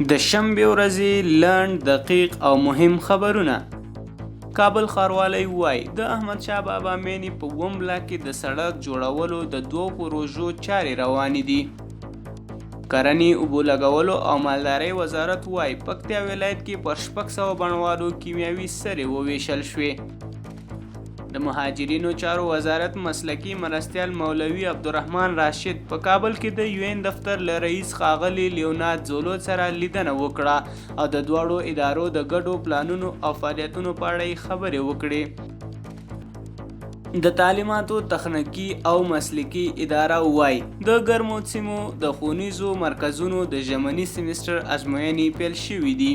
د شنبې ورځې لنډ، دقیق او مهم خبرونه. کابل ښاروالۍ وايي، د احمدشاه بابا مېنې په اووم بلاک کې د سړک جوړولو د دوو پروژو چارې روانې دي. کرنې، اوبو لګولو او مالدارۍ وزارت وايي، پکتیا ولایت کې پر 600 بڼوالو کیمیاوي سرې وویشل شوې. د مهاجرینو چارو وزارت مسلکي مرستیال مولوي عبدالرحمن راشد په کابل کې د یو ان دفتر له رئیس ښاغلي لیونارد زولو سره لیدنه وکړه او د دواړو ادارو د ګډو پلانونو او فعالیتونو په اړه یې خبرې وکړې. د تعلیماتو تخنیکي او مسلکي اداره وايي، د ګرمو سیمو د ښوونیزو مرکزونو د ژمني سمسټر ازموینې پیل شوې دي.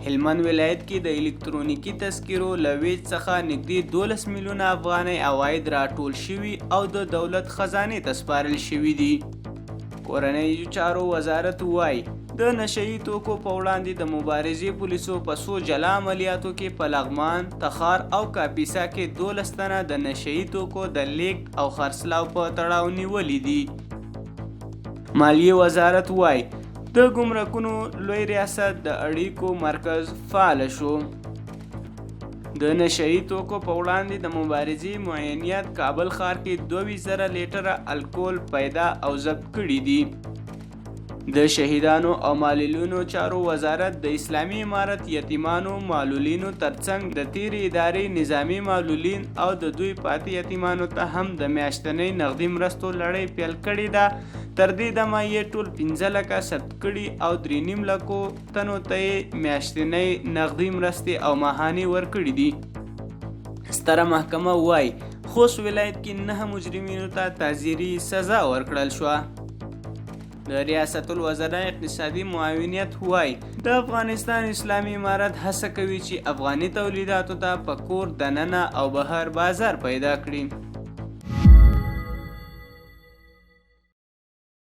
هلمند ولایت کې د الکترونیکي تذکرو له ویش څخه نږدې 12 میلیونه افغانۍ عواید راټول شوي او د دولت خزانې ته سپارل شوي دي. کورنیو چارو وزارت وايي، د نشه یي توکو په وړاندې د مبارزې پولیسو په څو جلا عملیاتو کې په لغمان، تخار او کاپیسا کې 12 تنه د نشه یي توکو د لیږد او خرڅلاو په تړاو نیولي دي. مالیې وزارت وايي، د ګمرکونو لوی ریاست د اړیکو مرکز فعال شو. د نشه یي توکو په وړاندې د مبارزې معینیت کابل ښار کې 22,000 لیټره الکول پیدا او ضبط کړي دي. د شهیدانو او معلولینو چارو وزارت د اسلامي امارت یتیمانو معلولینو ترڅنګ د تیرې ادارې نظامي معلولین او د دوی پاتې یتیمانو ته هم د میاشتنۍ نغدي مرستو لړۍ پیل کړې ده. تر دې دمه یې ټول 5 لکه ثبت کړي او درې نیم لکو تنو ته یې میاشتنۍ نغدي مرستې او ماهانې ورکړي دي. ستره محکمه وايي، خوست ولایت کې 9 مجرمینو ته تعزیري سزا ورکړل شوه. د ریاست الوزراء اقتصادي معاونیت وايي، د افغانستان اسلامي امارت هڅه کوي چې افغاني تولیداتو ته په کور دننه او بهر بازار پیدا کړي.